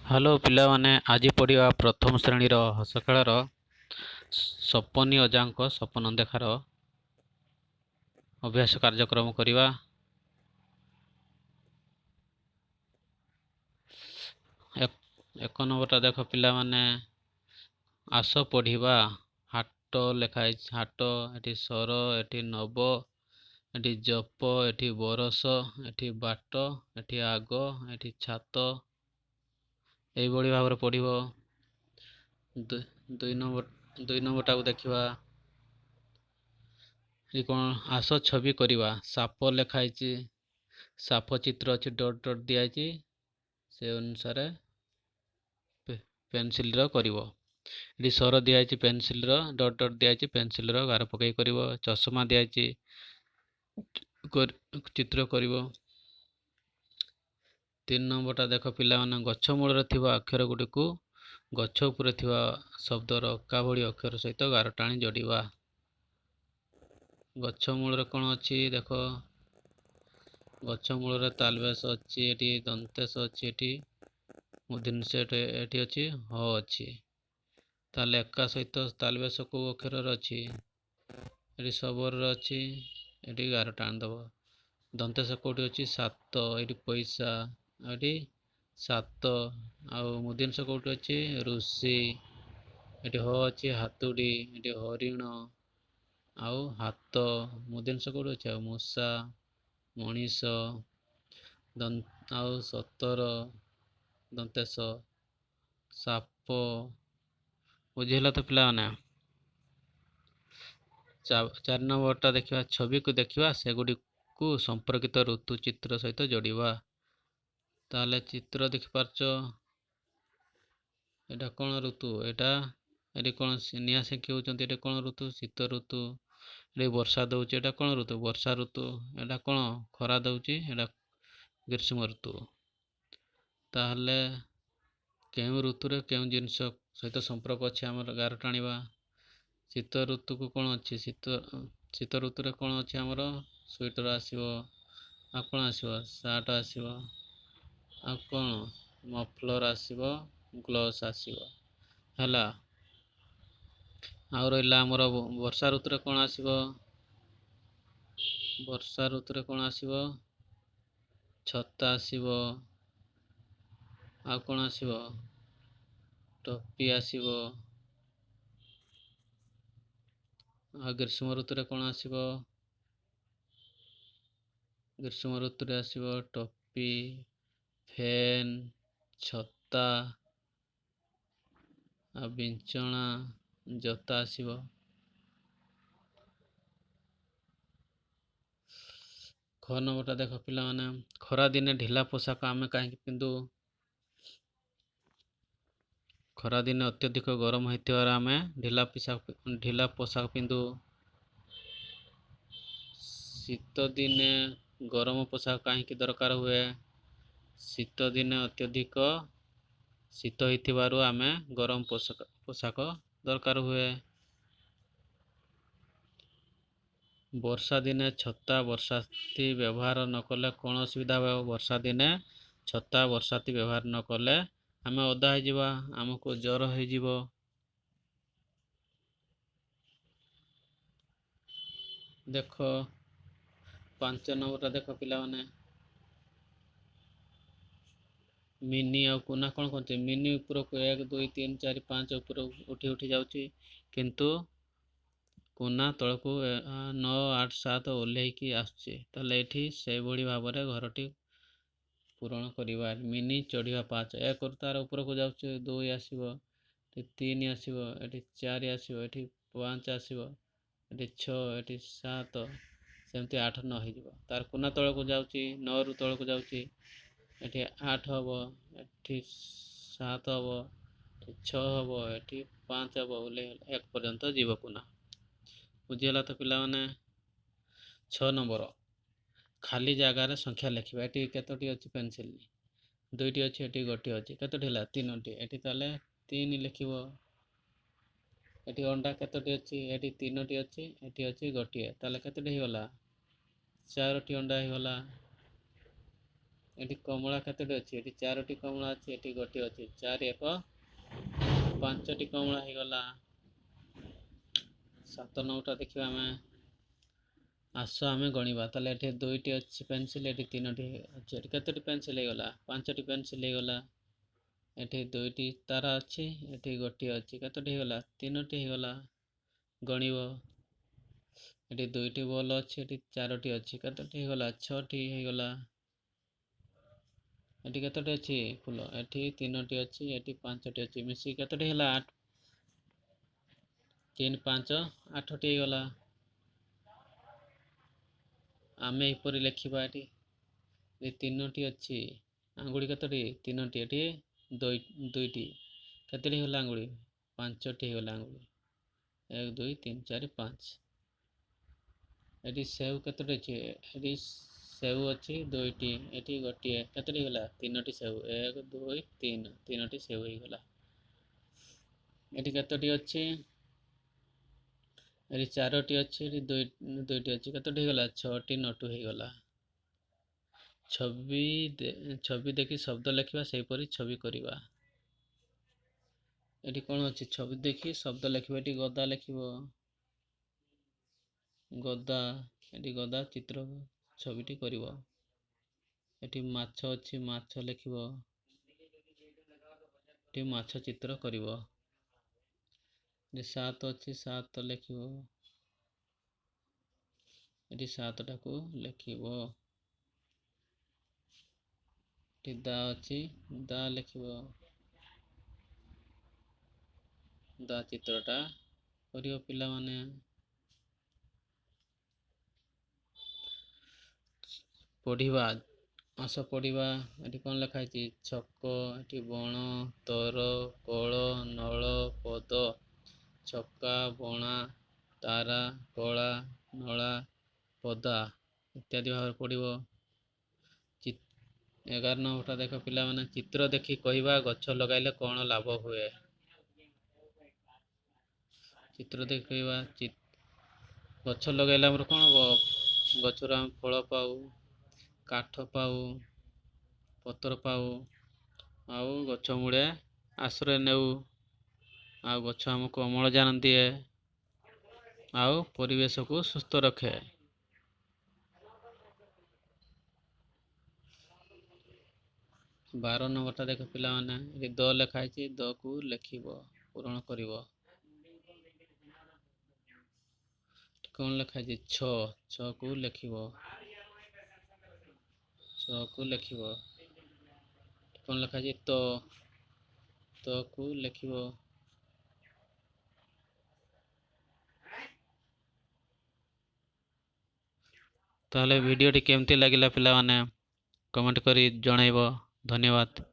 Hello ପିଲାମାନେ, ଆଜି ପଢ଼ିବା ପ୍ରଥମ ଶ୍ରେଣୀର ହସଖେଳର ସପନି ଅଜାଙ୍କ ସପନ ଦେଖାର ଅଭ୍ୟାସ କାର୍ଯ୍ୟକ୍ରମ କରିବା। ଏକ ନମ୍ବରଟା ଦେଖ ପିଲାମାନେ, ଆସ ପଢ଼ିବା। ହାଟ ଲେଖା ହେଇଛି, ହାଟ, ଏଠି ସର, ଏଠି ନବ, ଏଠି ଜପ, ଏଠି ବରଷ, ଏଠି ବାଟ, ଏଠି ଆଗ, ଏଠି ଛାତ। ଏଇଭଳି ଭାବରେ ପଢ଼ିବ। ଦୁଇ ନମ୍ବରଟାକୁ ଦେଖିବା। ଏଠି କ'ଣ? ଆସ ଛବି କରିବା। ସାପ ଲେଖା ହେଇଛି, ସାପ ଚିତ୍ର ଅଛି, ଡଟ୍ ଡଟ୍ ଦିଆହେଇଛି, ସେ ଅନୁସାରେ ପେନସିଲର କରିବ। ଏଠି ସର ଦିଆହେଇଛି, ପେନସିଲର ଡଟ୍ ଡଟ୍ ଦିଆହେଇଛି, ପେନସିଲର ଗାର ପକାଇ କରିବ। ଚଷମା ଦିଆହେଇଛି, ଚିତ୍ର କରିବ। 3 ନମ୍ବରଟା ଦେଖ ପିଲାମାନେ, ଗଛ ମୂଳରେ ଥିବା ଅକ୍ଷର ଗୁଡ଼ିକୁ ଗଛ ଉପରେ ଥିବା ଶବ୍ଦର ଅକା ଭଳି ଅକ୍ଷର ସହିତ ଗାର ଟାଣି ଯୋଡ଼ିବା। ଗଛ ମୂଳରେ କ'ଣ ଅଛି ଦେଖ, ଗଛ ମୂଳରେ ତାଲବେଶ ଅଛି, ଏଠି ଦନ୍ତେଶ ଅଛି, ଏଠି ମୁଦିନ ସେଟ ଏଠି ଅଛି, ହ ଅଛି। ତାହେଲେ ଏକା ସହିତ ତାଲବେଶ କେଉଁ ଅକ୍ଷରରେ ଅଛି? ଏଠି ସବରରେ ଅଛି, ଏଠି ଗାର ଟାଣିଦେବ। ଦନ୍ତେଶ କେଉଁଠି ଅଛି? 7, ଏଠି ପଇସା, ଏଠି 7। ଆଉ ମୁଦିନସ କେଉଁଠି ଅଛି? ଋଷି, ଏଠି ହ ଅଛି, ହାତୁଡ଼ି, ଏଠି ହରିଣ ଆଉ ହାତ। ମୁଦିନସ କେଉଁଠି ଅଛି? ଆଉ ମୂଷା, ମଣିଷ, ଆଉ 17, ଦନ୍ତେଶ, ସାପ। ବୁଝିହେଲା ତ ପିଲାମାନେ? 4 ନମ୍ବରଟା ଦେଖିବା, ଛବିକୁ ଦେଖିବା, ସେଗୁଡ଼ିକୁ ସମ୍ପର୍କିତ ଋତୁ ଚିତ୍ର ସହିତ ଯୋଡ଼ିବା। ତାହେଲେ ଚିତ୍ର ଦେଖିପାରୁଛ, ଏଇଟା କ'ଣ ଋତୁ? ଏଠି କ'ଣ ନିଆଁ ସେକି ହେଉଛନ୍ତି, ଏଇଟା କ'ଣ ଋତୁ? ଶୀତ ଋତୁ। ଏଠି ବର୍ଷା ଦେଉଛି, ଏଇଟା କ'ଣ ଋତୁ? ବର୍ଷା ଋତୁ। ଏଇଟା କ'ଣ ଖରା ଦେଉଛି? ଏଇଟା ଗ୍ରୀଷ୍ମ ଋତୁ। ତାହେଲେ କେଉଁ ଋତୁରେ କେଉଁ ଜିନିଷ ସହିତ ସମ୍ପର୍କ ଅଛି ଆମର ଗାର ଟାଣିବା। ଶୀତ ଋତୁକୁ କ'ଣ ଅଛି? ଶୀତ ଋତୁରେ କ'ଣ ଅଛି ଆମର? ସୁଇଟର ଆସିବ, ଆଉ କ'ଣ ଆସିବ? ସାର୍ଟ ଆସିବ, ଆଉ କ'ଣ? ମଫଲର ଆସିବ, ଗ୍ଲୋଭସ୍ ଆସିବ। ହେଲା। ଆଉ ରହିଲା ଆମର ବର୍ଷା ଋତୁରେ କ'ଣ ଆସିବ? ବର୍ଷା ଋତୁରେ କ'ଣ ଆସିବ? ଛତା ଆସିବ, ଆଉ କ'ଣ ଆସିବ? ଟୋପି ଆସିବ। ଆଉ ଗ୍ରୀଷ୍ମ ଋତୁରେ କ'ଣ ଆସିବ? ଗ୍ରୀଷ୍ମ ଋତୁରେ ଆସିବ ଟୋପି, ଫ୍ୟାନ୍, ଛତା, ଆଉ ବିଞ୍ଚଣା, ଜୋତା ଆସିବ। ଖ ନମ୍ବରଟା ଦେଖ ପିଲାମାନେ, ଖରାଦିନେ ଢିଲା ପୋଷାକ ଆମେ କାହିଁକି ପିନ୍ଧୁ? ଖରାଦିନେ ଅତ୍ୟଧିକ ଗରମ ହେଇଥିବାରୁ ଆମେ ଢିଲା ପୋଷାକ ପିନ୍ଧୁ। ଶୀତଦିନେ ଗରମ ପୋଷାକ କାହିଁକି ଦରକାର ହୁଏ? ଶୀତଦିନେ ଅତ୍ୟଧିକ ଶୀତ ହେଇଥିବାରୁ ଆମେ ଗରମ ପୋଷାକ ଦରକାର ହୁଏ। ବର୍ଷା ଦିନେ ଛତା ବର୍ଷାତି ବ୍ୟବହାର ନ କଲେ କ'ଣ ଅସୁବିଧା ହେବ? ବର୍ଷା ଦିନେ ଛତା ବର୍ଷାତି ବ୍ୟବହାର ନ କଲେ ଆମେ ଓଦା ହେଇଯିବା, ଆମକୁ ଜ୍ୱର ହେଇଯିବ। ଦେଖ 5 ନମ୍ବରଟା ଦେଖ ପିଲାମାନେ, ମିନି ଆଉ କୁନା କ'ଣ କରୁଛି? ମିନି ଉପରକୁ 1 2 3 4 5 ଉପରକୁ ଉଠି ଉଠି ଯାଉଛି, କିନ୍ତୁ କୁନା ତଳକୁ 9 8 7 ଓହ୍ଲେଇକି ଆସୁଛି। ତାହେଲେ ଏଠି ସେଇଭଳି ଭାବରେ ଘରଟି ପୂରଣ କରିବା। ମିନି ଚଢ଼ିବା 5, 1ରୁ ତାର ଉପରକୁ ଯାଉଛି, 2 ଆସିବ, ଏଠି 3 ଆସିବ, ଏଠି 4 ଆସିବ, ଏଠି 5 ଆସିବ, ଏଠି 6, ଏଠି 7, ସେମିତି 8 9 ହେଇଯିବ। ତାର କୁନା ତଳକୁ ଯାଉଛି, 9ରୁ ତଳକୁ ଯାଉଛି, ଏଠି 8 ହେବ, ଏଠି 7 ହେବ, ଏଠି 6 ହେବ, ଏଠି 5 ହେବ, ଓହ୍ଲେଇ 1 ପର୍ଯ୍ୟନ୍ତ ଯିବ କୁନା। ବୁଝିହେଲା ତ ପିଲାମାନେ? 6 ନମ୍ବର, ଖାଲି ଜାଗାରେ ସଂଖ୍ୟା ଲେଖିବା। ଏଠି କେତୋଟି ଅଛି ପେନସିଲ୍? 2ଟି ଅଛି, ଏଠି ଗୋଟିଏ ଅଛି, କେତୋଟି ହେଲା? 3ଟି। ଏଠି ତାହେଲେ 3 ଲେଖିବ। ଏଠି ଅଣ୍ଡା କେତୋଟି ଅଛି? ଏଠି 3ଟି ଅଛି, ଏଠି ଅଛି ଗୋଟିଏ, ତାହେଲେ କେତୋଟି ହେଇଗଲା? 4ଟି ଅଣ୍ଡା ହେଇଗଲା। ଏଠି କମଳା କେତୋଟି ଅଛି? ଏଠି 4ଟି କମଳା ଅଛି, ଏଠି ଗୋଟିଏ ଅଛି। 4 1 5ଟି କମଳା ହେଇଗଲା। 7 9ଟା ଦେଖିବା ଆମେ। ଆସ ଆମେ ଗଣିବା। ତାହେଲେ ଏଠି 2ଟି ଅଛି ପେନସିଲ୍, ଏଠି 3ଟି ଅଛି। ଏଠି କେତୋଟି ପେନସିଲ୍ ହେଇଗଲା? 5ଟି ପେନସିଲ୍ ହେଇଗଲା। ଏଠି 2ଟି ତାରା ଅଛି, ଏଠି ଗୋଟିଏ ଅଛି। କେତୋଟି ହେଇଗଲା? 3ଟି ହେଇଗଲା। ଗଣିବ। ଏଠି 2ଟି ବଲ୍ ଅଛି, ଏଠି 4ଟି ଅଛି। କେତୋଟି ହେଇଗଲା? 6ଟି ହେଇଗଲା। ଏଠି କେତୋଟି ଅଛି ଫୁଲ? ଏଠି 3ଟି ଅଛି, ଏଠି 5ଟି ଅଛି। ମିଶିକି କେତୋଟି ହେଲା? 8, 3 5 8ଟି ହେଇଗଲା। ଆମେ ଏହିପରି ଲେଖିବା। ଏଠି 3ଟି ଅଛି, ଆଙ୍ଗୁଳି କେତୋଟି? 3ଟି। ଏଠି 2ଟି। କେତୋଟି ହେଇଗଲା ଆଙ୍ଗୁଳି? 5ଟି ହେଇଗଲା ଆଙ୍ଗୁଳି। 1 2 3 4 5। ଏଠି ସେଉ କେତୋଟି ଅଛି? ଏଠି ସେଉ ଅଛି 2ଟି, ଏଠି ଗୋଟିଏ। କେତୋଟି ହେଇଗଲା? 3ଟି ସେଉ। 1 2 3, 3ଟି ସେଉ ହେଇଗଲା। ଏଠି କେତୋଟି ଅଛି? ଏଠି 4ଟି ଅଛି, ଏଠି 2ଟି ଅଛି। କେତୋଟି ହେଇଗଲା? 6ଟି ନଟୁ ହେଇଗଲା। ଛବି ଦେଖି ଶବ୍ଦ ଲେଖିବା, ସେହିପରି ଛବି କରିବା। ଏଠି କ'ଣ ଅଛି? ଛବି ଦେଖି ଶବ୍ଦ ଲେଖିବା। ଏଠି ଗଦା ଲେଖିବ, ଗଦା। ଏଠି ଗଦା ଚିତ୍ର ଛବିଟି କରିବ। ଏଠି ମାଛ ଅଛି, ମାଛ ଲେଖିବ। ଏଠି ମାଛ ଚିତ୍ର କରିବ। ଏଠି 7 ଅଛି, 7 ଲେଖିବ। ଏଠି 7ଟାକୁ ଲେଖିବ। ଏଠି ଦା ଅଛି, ଦା ଲେଖିବ। ଦା ଚିତ୍ରଟା କରିବ ପିଲାମାନେ। ପଢ଼ିବା, ଆସ ପଢ଼ିବା। ଏଠି କ'ଣ ଲେଖା ହେଇଛି? ଛକ, ଏଠି ବଣ, ତର, କଳ, ନଳ, ପଦ। ଛକା, ବଣା, ତାରା, କଳା, ନଳା, ପଦା ଇତ୍ୟାଦି ଭାବରେ ପଢ଼ିବ। 11 ନମ୍ବରଟା ଦେଖ ପିଲାମାନେ। ଚିତ୍ର ଦେଖି କହିବା ଗଛ ଲଗାଇଲେ କ'ଣ ଲାଭ ହୁଏ। ଚିତ୍ର ଦେଖି କହିବା, ଗଛ ଲଗାଇଲେ ଆମର କ'ଣ ହବ? ଗଛରୁ ଆମେ ଫଳ ପାଉ, କାଠ ପାଉ, ପତ୍ର ପାଉ, ଆଉ ଗଛ ମୂଳେ ଆଶ୍ରୟ ନେଉ, ଆଉ ଗଛ ଆମକୁ ଅମ୍ଳଜାନ ଦିଏ, ଆଉ ପରିବେଶକୁ ସୁସ୍ଥ ରଖେ। 12 ନମ୍ବରଟା ଦେଖ ପିଲାମାନେ। ଏଠି ଦ ଲେଖା ହେଇଛି, ଦକୁ ଲେଖିବ, ପୂରଣ କରିବ। କ'ଣ ଲେଖା ହେଇଛି? 6, 6କୁ ଲେଖିବ, 6କୁ ଲେଖିବ। କ'ଣ ଲେଖା ହେଇଛି? ତ, ତକୁ ଲେଖିବ। ତାହେଲେ ଭିଡ଼ିଓଟି କେମିତି ଲାଗିଲା ପିଲାମାନେ କମେଣ୍ଟ କରି ଜଣାଇବ। ଧନ୍ୟବାଦ।